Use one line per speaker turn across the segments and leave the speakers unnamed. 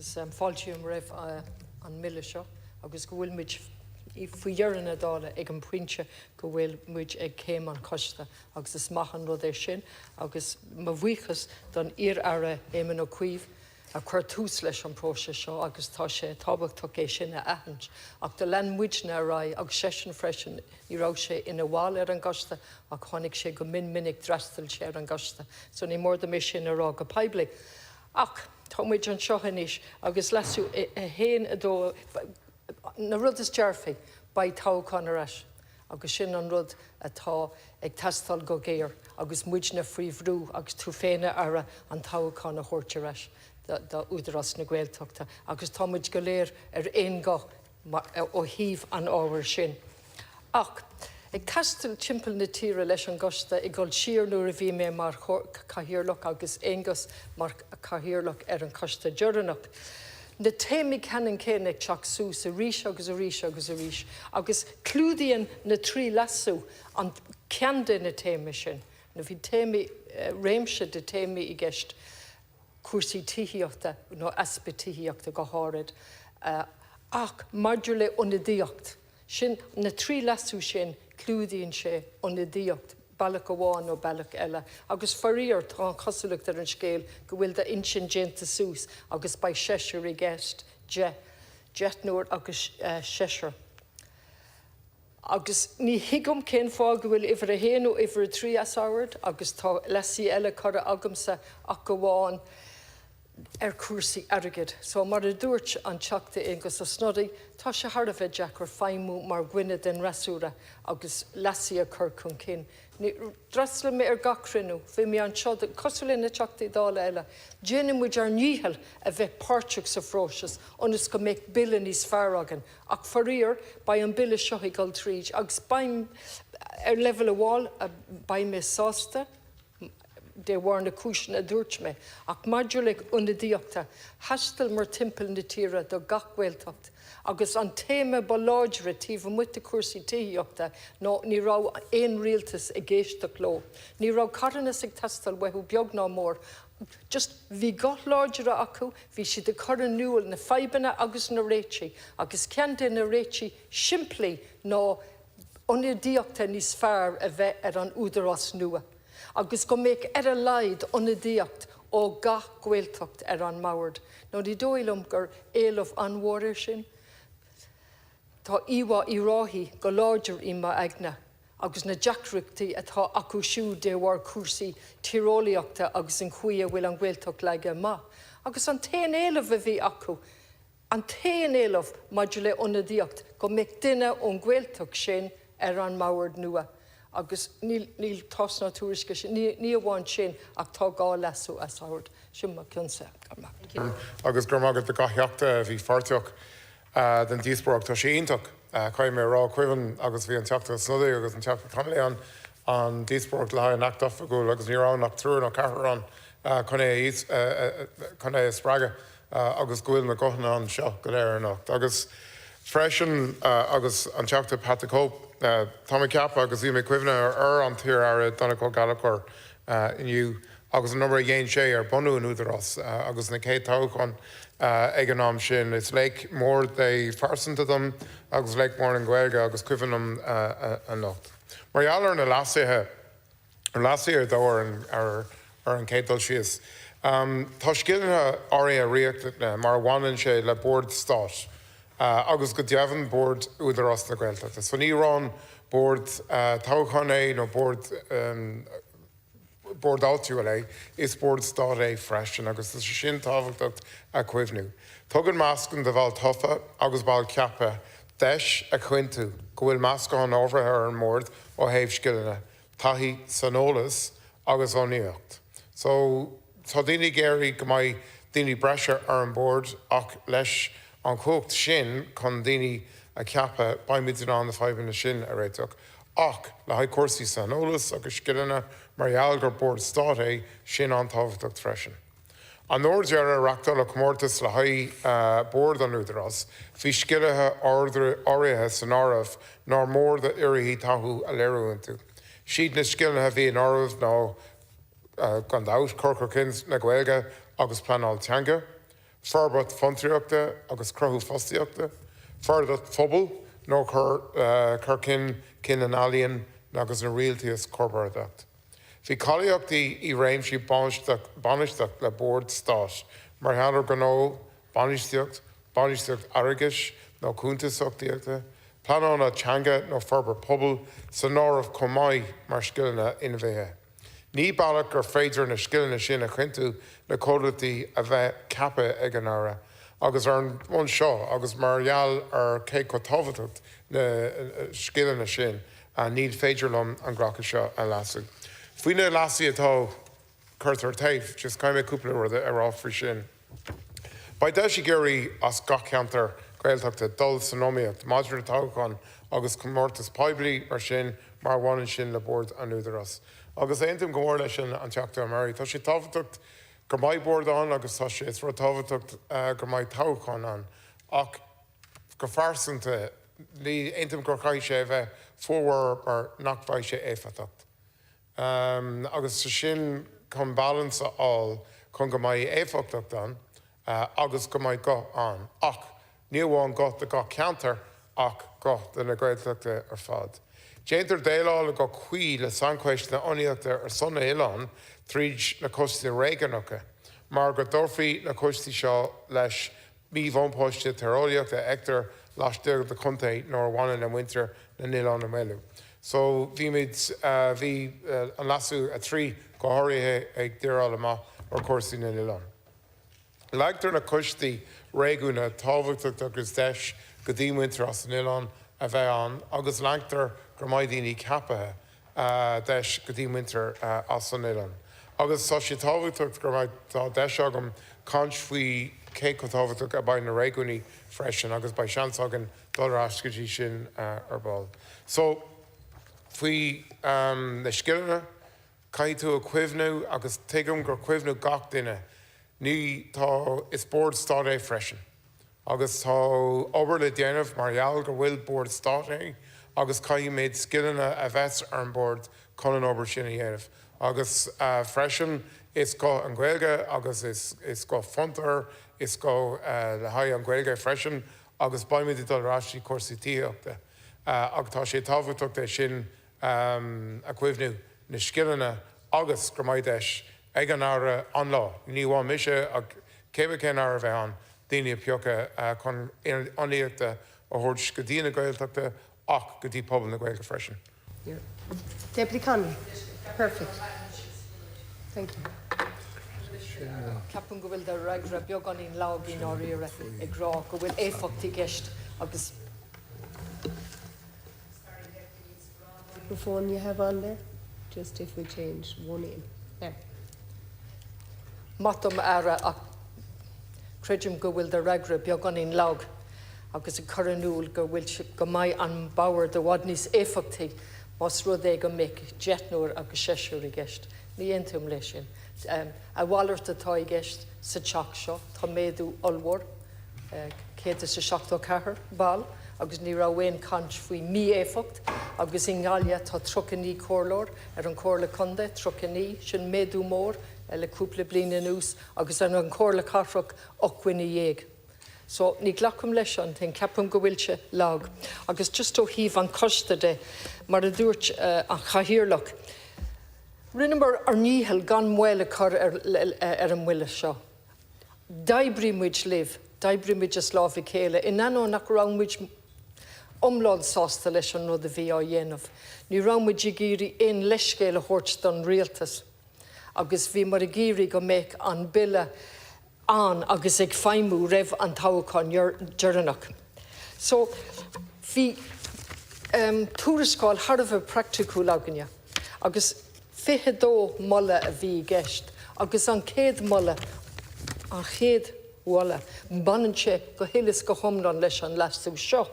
Agus fáiltím roimh an mBille seo agus go bhfuil muid faoi dheireadh na dála ag an bpointe go bhfuil muid ag céim an choiste agus is maith an rud é sin agus mo bhuíochas don iar-Aire Éamon Ó Cuív a chuir tús leis an bpróiseas seo agus tá sé tábhachtach é sin a aithint. Ach do lean muidne ar aghaidh agus seisean freisin, ní raibh sé ina bhall ar an gcoiste ach tháinig sé go mion minic, d'fhreastail sé ar an gcoiste. So ní mór dom é sin a rá go poiblí. Ach tá muid anseo anois agus leasú 1, 2, na rud is dearfaí, beidh toghchán ar ais agus sin an rud atá ag teastáil go géar agus muidne faoi bhrú agus tú féin a Aire an toghchán a thabhairt ar ais do Údarás na Gaeltachta agus tá muid go léir ar aon ghuth ó thaobh an ábhair sin. Ach ag taisteal timpeall na tíre leis an gcoiste, ag dul siar nuair a bhí mé mar chathaoirleach agus Aengus mar chathaoirleach ar an choiste deireanach, na téamaí ceannann céanna ag teacht suas arís agus arís agus arís agus clúdaíonn na 3 leasú an ceann de na téamaí sin. Nó bhí téamaí, réimse de téamaí i gceist. cúrsaí tithíochta nó easpa tithíochta go háirid, ach maidir le ionadaíocht, sin, na 3 leasú sin, clúdaíonn sé ionadaíocht, bealach amháin nó bealach eile. Agus faraor, tá an chosúlacht ar an scéal go bhfuil d'intinn déanta suas agus beidh seisear i gceist, deich, deichniúr agus seisear. Agus ní thuigim cén fáth go bhfuil uimhir a haon nó uimhir a 3 as ord agus tá leasuithe eile curtha agamsa ach amháin ar chúrsaí airgid. So mar a dúirt an Teachta Aengus Ó Snodaigh, tá sé thar a bheith deacair feidhmiú mar dhuine den fhreasúra agus leasuithe a chur chun cinn. D'fhreastail mé ar gach cruinniú, bhí mé anseo cosúil le na Teachtaí Dála eile. Déanann muid ár ndícheall a bheith páirteach sa phróiseas ionas go mbeadh Bille níos fearr againn. Ach faraor, beidh an Bille seo ag dul tríd agus beidh, ar leibhéal amháin, beidh mé sásta de bharr na cúiseanna a dúirt mé. Ach maidir le ionadaíochta, thaistealamar timpeall na tíre do gach Gaeltacht agus an téama ba láidre taobh amuigh de chúrsaí tithíochta ná ní raibh aon rialtas ag éisteacht leo. Ní raibh carthanas ag teastáil uathu beag ná mór Just bhí guth láidir acu, bhí siad ag cur in iúl na fadhbanna agus na réitigh agus ceann de na réitigh simplí ná ionadaíochta níos fearr a bheith ar an údarás nua agus go mbeadh ar a laghad ionadaíocht ó gach Gaeltacht ar an mbord. Nó ní dóigh liom gur éileamh an-mhór é sin. Tá íomhá Uíbh Ráthaigh go láidir i m'aigne. agus na deacrachtaí atá acu siúd de bharr cúrsaí tíreolaíochta agus an chaoi a bhfuil an Ghaeltacht leagtha amach. Agus an t-aon éileamh a bhí acu, an t-aon éileamh maidir le ionadaíocht, go mbeadh duine ón Ghaeltacht sin ar an mbord nua. Agus níl, níl tásc ná tuairisc air sin. Ní, ní amháin sin ach tá gá leasú as ord. Sin mo chionn-sa. Go raibh maith.
Agus go raibh maith agat do gach Teachta a bhí pháirteach. den díospóireacht. Tá sé iontach, caithfidh mé a rá, cuimhin agus bhí an Teachta Ó Snodaigh agus an Teachta Connolly ann, an díospóireacht le haghaidh an Acht Oifigiúil agus ní raibh ann ach triúr nó ceathrar ann chun é chun é a spreagadh agus go bhfuil na guthanna anseo go léir anocht. Agus freisin agus an Teachta Pat the Cope, tá mé ag ceapadh agus bhí mé ag cuimhneamh ar an t-iar-Aire Donncha Ó Gallchóir inniu, agus an obair a dhein sé ar bunú an Údarás agus na chéad toghcháin ag an am sin. Is laoch mór é phearsanta dom agus laoch mór na Gaeilge agus cuimhin liom anocht. Mar gheall ar na leasuithe, leasú 2 ar ar an chéad dul síos, tá scileanna áirithe riachtanach mar a bhaineann sé le bord stáit agus go deimhin bord Údarás na Gaeltachta. So ní amháin bord toghcháin é nó bord bord áitiúil é, is bord stáit é freisin agus tá sé sin tábhachtach a chuimhniú. Tugann meascán de bhaill tofa agus baill ceaptha deis a chinntiú go bhfuil meascán ábhartha ar an mbord ó thaobh scileanna, taithí, saineolas agus iomaíocht. So, tá daoine ag iarraidh go mbeidh daoine breise ar an mbord ach leis an chumhacht sin chun daoine a cheapadh beimid in ann na fadhbanna sin a réiteach. Ach le haghaidh cúrsaí saineolas agus scileanna, mar gheall gur bord stáit é, sin an-tábhachtach freisin. An uair deireadh a reachtáladh comórtas le haghaidh bord an Údarás, bhí scileanna áirithe san áireamh nár mhór d'iarrthóirí taithí a léiriú iontu. Siad na scileanna a bhí in áireamh ná, gan dabht, cur chun cinn na Gaeilge agus pleanáil teanga. Forbairt fiontraíochta agus cruthú fostaíochta, forbairt phobail nó cur chun cinn na n-ealaíon agus na rialtais corparáideach. Bhí cáilíochtaí i réimsí bainistíocht le Bord Stáit mar gheall ar ghnó, bainistíocht, bainistíocht airgeadais nó cuntasaíochta, pleanála teanga nó forbairt pobail san áireamh chomh maith mar scileanna inmhianaithe. Ní baileach gur féidir na scileanna sin a chinntiú na comhaltaí a bheith ceaptha ag an Aire agus ar an mbonn seo agus mar gheall ar cé chomh tábhachtach na scileanna sin ní féidir liom an glacadh seo a leasú. Faoi na leasuithe atá curtha ar taobh, just caithfidh mé cúpla rud a rá faoi sin. Beidh deis ag iarrthóirí as gach ceantar Gaeltachta dul san iomaíocht maidir le toghchán agus comórtas poiblí mar sin mar a bhaineann sin le Bord an Údarás. Agus aontaím go mór leis an Teachta Ó Mearaí. Tá sé tábhachtach go mbeidh bord ann agus tá sé is rud tábhachtach go mbeidh toghchán ann ach go phearsanta ní aontaím gur chaithfidh sé a bheith formhór mar nach bheidh sé éifeachtach. Agus sin chun balance a fháil chun go mbeidh éifeachtacht ann agus go mbeidh guth ann. Ach ní amháin guth do gach ceantar ach guth do na Gaeltachta ar fad. Déantar déileáil go cuí le saincheisteanna ionaíochta ar son na n-oileán tríd na coistí réigiúnacha mar go dtabharfaí na coistí seo leis míbhuntáiste tíreolaíochta a fheictear laistigh de chontae nuair a bhaineann le muintir na n-oileán a mhaolú. So bhímid, bhí an leasú 3 go háirithe ag díriú amach ar chúrsaí na n-oileán. Leagtar na coistí réigiúnacha tábhachtach agus deis go dtí muintir as an oileán a bheith ann agus leagtar gur mbeidh daoine ceaptha deis go dtí muintir as an oileán. Agus tá sé tábhachtach go mbeidh, tá deis agam caint faoi cé chomh tábhachtach a beidh na réigiúnaí freisin agus beidh seans againn dul ar ais go dtí sin ar ball. So, faoi na scileanna, caithfidh tú a chuimhniú agus tuigim gur cuimhniú gach duine, ní, tá, is bord stáit é freisin. Agus tá obair le déanamh mar gheall go bhfuil bord stáit é agus caithfimid scileanna a bheas ar an bord chun an obair sin a dhéanamh. Agus freisin is guth an Ghaeilge agus is guth fiontar, is guth le haghaidh an Ghaeilge freisin agus beimid ag dul ar ais i cúrsaí tithíochta. Ach tá sé tábhachtach é sin a chuimhniú, na scileanna agus go mbeidh deis ag an Aire an lá, ní amháin mise ach cé bith cén Aire a bheith ann, daoine a phiocadh chun ionaíochta a thabhairt go dtí na Gaeltachta ach go dtí pobal na Gaeilge freisin.
Deputy Connolly. Perfect. Thank you.
Ceapaim go bhfuil do fhreagra beagáinín lag i ndáiríre ag rá go bhfuil éifeacht i gceist agus.
Microphone you have on there, just if we change one in. There.
Maith dom, a Aire, ach creidim go bhfuil do fhreagra beagáinín lag agus ag cur in iúl go bhfuil go mbeidh an bord i bhfad níos éifeachtaí más rud é go mbeadh deichniúr agus seisear i gceist. Ní aontaím leis sin. A mhalairt atá i gceist sa Teach seo. Tá méadú ollmhór. 174 ball agus ní raibh aon chaint faoi mí-éifeacht agus i nGaillimh tá 39 comhairleoir ar an Chomhairle Contae, 39, sin méadú mór le cúpla bliain anuas agus ar an Chomhairle Cathrach 18 dhuine. So ní ghlacaim leis an thing, ceapaim go bhfuil sé lag. Agus just ó thaobh an choiste de, mar a dúirt an Cathaoirleach, rinneamar ár ndícheall gan moill a chur ar an mBille seo. D'oibrigh muid libh, d'oibrigh muid as lámh a chéile, in ainneoin nach raibh muid iomlán sásta leis an rud a bhí á dhéanamh. Ní raibh muid ag iarraidh aon leithscéal a thabhairt don rialtas agus bhíomar ag iarraidh go mbeadh an bille ann agus ag feidhmiú roimh an toghchán deireanach. So, bhí tuarascáil thar a bheith praiticiúil againne agus. 22 moladh a bhí i gceist agus an chéad mholadh, an chéad mholadh, baineann sé go huile is go hiomlán leis an leasú seo.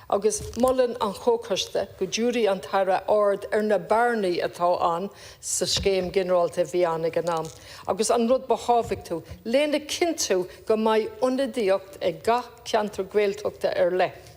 Agus molann an Comhchoiste go dtabharfaidh an tAire aird ar na bearnaí atá ann sa scéim ghinearálta a bhí ann ag an am agus an rud ba thábhachtaí, lena chinntiú go mbeidh ionadaíocht ag gach ceantar Gaeltachta ar leith.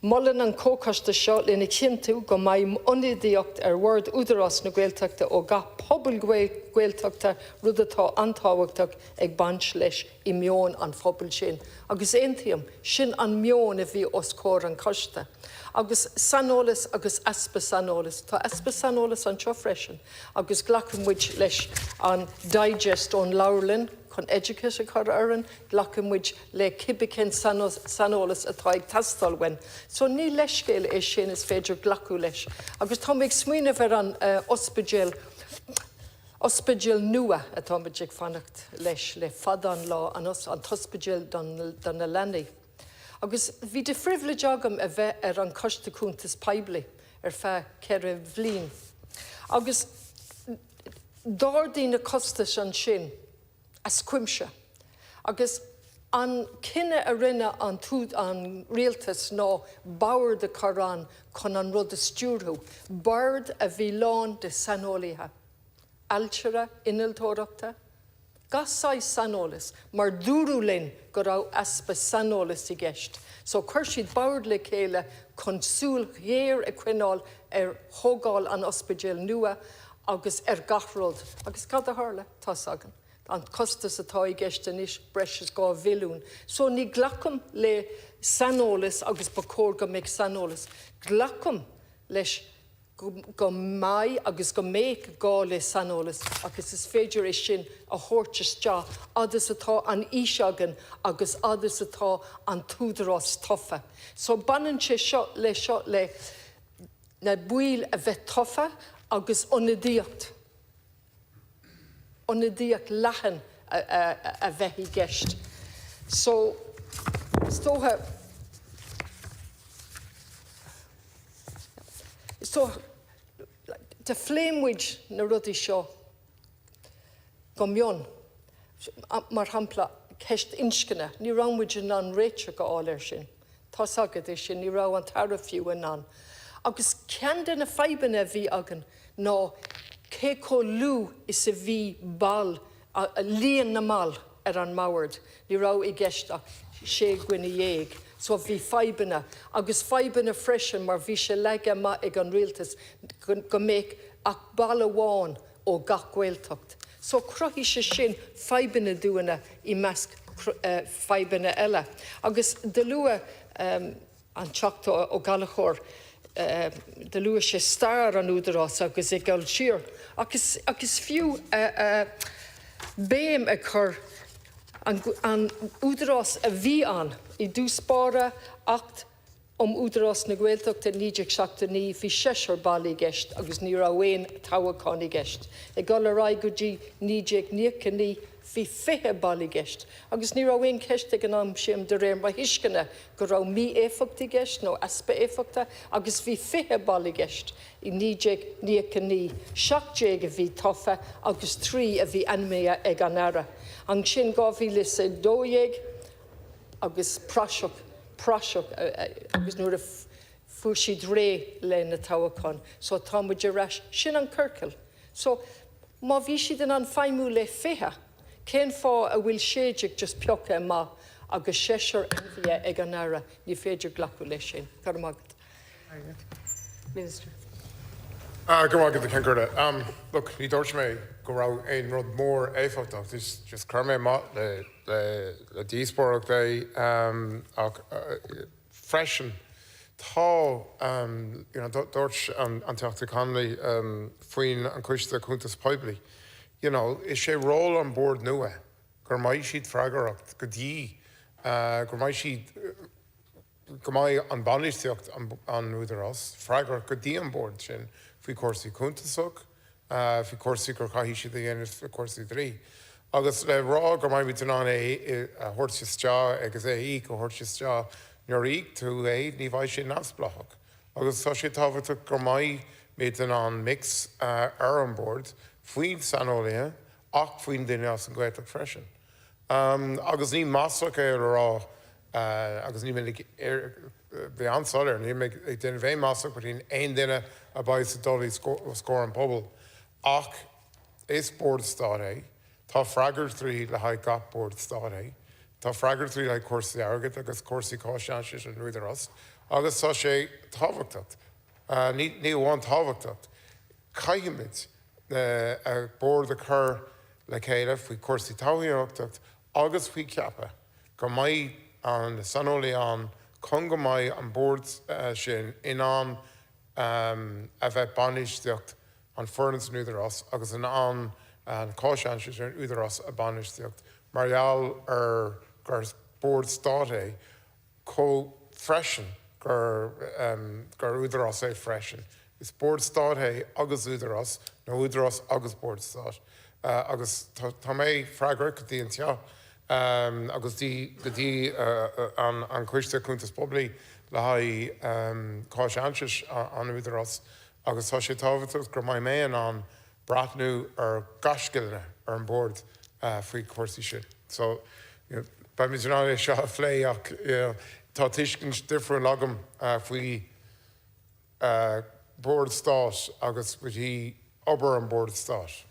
Molann an Comhchoiste seo lena chinntiú go mbeidh ionadaíocht ar Bhord Údarás na Gaeltachta ó gach pobal Gaeltachta, rud atá an-tábhachtach ag baint leis i meon an phobail sin. Agus aontaím, sin an meon a bhí os comhair an choiste. Agus saineolas agus easpa saineolas, tá easpa saineolas anseo freisin agus glacann muid leis an digest ón leabharlann chun oideachas a chur orainn, glacann muid le cibé cén saineolas atá ag teastáil uainn. So ní leithscéal é sin is féidir glacadh leis. Agus tá mé ag smaoineamh ar an ospidéal, ospidéal nua atá muid ag fanacht leis le fada an lá, an t-ospidéal do na leanaí. Agus bhí de phribhléid agam a bheith ar an Choiste Cuntas Poiblí ar feadh 4 bhliain. Agus d'ardaigh na costais ansin as cuimse. Agus an cinneadh a rinne an an rialtas ná bord a chur ann chun an rud a stiúrthú, bord a bhí lán de saineolaithe, ailtire, innealtóireachta, gach saghas saineolas, mar dúradh linn go raibh easpa saineolas i gceist. So chuir siad bord le chéile chun súil ghéar a choinneáil ar thógáil an ospidéil nua agus ar gach rud. Agus cad a tharla? Tá's againn. An costas atá i gceist anois, breis is 2 bhilliún. So ní glacaim le saineolas agus ba chóir go mbeadh saineolas. Glacaim leis go mbeidh agus go mbeadh gá le saineolas agus is féidir é sin a thabhairt isteach fhad is atá an fhís againn agus fhad is atá an t-údarás tofa. So baineann sé seo le seo le na baill a bheith tofa agus ionadaíocht. ionadaíocht leathan a bheith i gceist. So, is dócha, is dócha, do phléigh muid na rudaí seo go mion. Mar shampla, ceist inscne, ní raibh muid in ann réiteach a fháil air sin. Tá's agat é sin, ní raibh an tAire fiú in ann. Agus ceann de na fadhbanna a bhí againn ná cé chomh lú is a bhí ball, líon na mball ar an mbord. Ní raibh i gceist ach sé dhuine dhéag. So bhí fadhbanna. Agus fadhbanna freisin mar bhí sé leagtha amach ag an rialtas go mbeadh ach ball amháin ó gach Gaeltacht. So chruthaigh sé sin fadhbanna dúinne i measc fadhbanna eile. Agus do luaigh an Teachta Ó Gallchóir, do luaigh sé stair an Údarás agus ag dul siar. Ach is, ach is fiú béim a chur an, an Údarás a bhí ann i dtús báire, Acht um Údarás na Gaeltachta 1979, bhí seisear ball i gceist agus ní raibh aon toghachán i gceist. Ag dul ar aghaidh go dtí 1999, bhí 20 ball i gceist agus ní raibh aon cheist ag an am sin, de réir mo thuisceana, go raibh mí-éifeacht i gceist nó easpa éifeachta agus bhí 20 ball i gceist i 1999, 17 a bhí tofa agus 3 a bhí ainmnithe ag an Aire. Ansin 2012, agus praiseach, praiseach agus nuair a fuair siad réidh le na toghacháin so tá muid ar ais, sin an ciorcal. So má bhí siad in ann feidhmiú le 20, cén fáth a bhfuil 16 just pioctha amach agus seisear ainmnithe ag an Aire, ní féidir glacadh leis sin. Go raibh maith agat.
Minister.
Go raibh maith agat a Cheann Comhairle. Look, ní dúirt mé go raibh aon rud mór éifeachtach, just just chuir mé amach le le le díospóireacht é ach freisin tá you know dúirt an an Teachta Connolly faoin an Coiste Cuntas Poiblí, you know is é ról an bord nua gur mbeidh siad freagrach go dtí gur mbeidh siad go mbeidh an bainistíocht an Údarás freagrach go dtí an bord sin faoi chúrsaí cuntasach, faoi chúrsaí gur chaithfidh siad a dhéanamh faoi chúrsaí dlí. Agus le rá go mbeimid in ann é a thabhairt isteach agus é a íoc a thabhairt isteach nuair a íoc tú é ní bheidh sé neamhspleách. Agus tá sé tábhachtach go mbeimid in ann mix ar an bord faoin saineolaithe ach faoin duine as an Ghaeltacht freisin. Agus ní maslach é le rá agus níl mé ag bheith an-soiléir, níl mé ag déanamh aon maslach between aon duine a bheidh ag dul os comhair an pobail ach is bord stáit é, tá freagrachtaí le haghaidh gach bord stáit é, tá freagrachtaí le haghaidh cúrsaí airgid agus cúrsaí cáiseachais an Údarás. Agus tá sé tábhachtach, ní amháin tábhachtach, caithfimid bord a chur le chéile faoi chúrsaí toghchánaíochta agus faoi cheapadh go mbeidh an saineolaí ann chun go mbeidh an bord sin in ann a bheith bainistíocht an foireann san Údarás agus in ann an cáis ainnis ar an Údarás a bainistíocht mar gheall ar gur bord stáit é chomh freisin gur gur údarás é freisin. Is bord stáit é agus údarás, nó údarás agus bord stáit. Agus tá mé freagrach go dtí an Teach agus go dtí an Coiste Cuntas Poiblí le haghaidh cáis ainnis an Údarás agus tá sé tábhachtach go mbeidh mé in ann breathnú ar gach scileanna ar an bord faoi chúrsaí sin. So, you know, beimid in ann é seo a phlé ach, you know, tá tuiscint difriúil agam faoi bord stáit agus faoi obair an bord stáit.